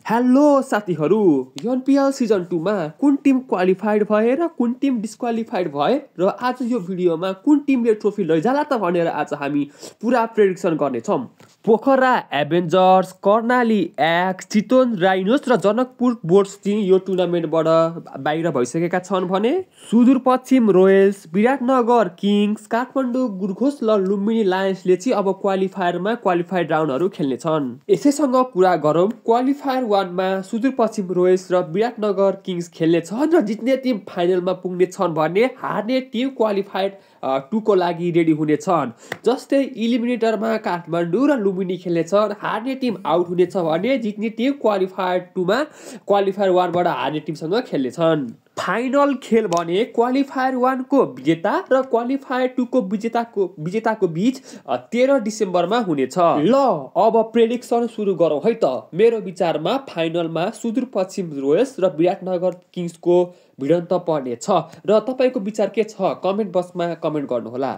Hello साथीहरू, NPL season 2 मा कुन टिम क्वालिफाइड भए र कुन टिम डिस्क्वालिफाइड भए र आज यो भिडियोमा कुन टिमले ट्रोफी लैजाला त भनेर आज हामी पुरा प्रेडिक्सन गर्नेछौँ। Pokhara Avengers, Karnali x, Chitwan rhinos र जनकपुर बोर्ड्स टिम यो टुर्नामेन्टबाट बाहिर भइसकेका छन् भने सुदूरपश्चिम रोयल्स, विराटनगर किङ्स, काठमाडौँ गुर्खोस र लुम्बिनी लायन्सले चाहिँ अब क्वालिफाइड राउन्डहरू खेल्नेछन्। यसैसँग कुरा गरौँ क्वालिफायर 1 मा सुदूरपश्चिम रोयल्स र विराटनगर किङ्स खेल्नेछन् र जित्ने टिम फाइनलमा पुग्नेछन् भने हार्ने टिम क्वालिफाइड 2 को लागि रेडी हुनेछन्। जस्तै इलिमिनेटरमा काठमाडौँ र लुम्बिनी खेल्नेछन्, हार्ने टिम आउट हुनेछ भने जित्ने टिम क्वालिफायर 2 मा क्वालिफायर 1 बाट हार्ने टिमसँग खेल्नेछन्। फाइनल खेल भने क्वालिफायर 1 को विजेता र क्वालिफायर 2 को विजेताको बीच 13 डिसेम्बरमा हुनेछ। ल अब प्रेडिक्सन सुरु गरौँ है त। मेरो विचारमा फाइनलमा सुदूरपश्चिम रोयल्स र विराटनगर किङ्सको भिडन्त पर्नेछ र तपाईको विचार के छ कमेन्ट बक्समा कमेन्ट गर्नुहोला।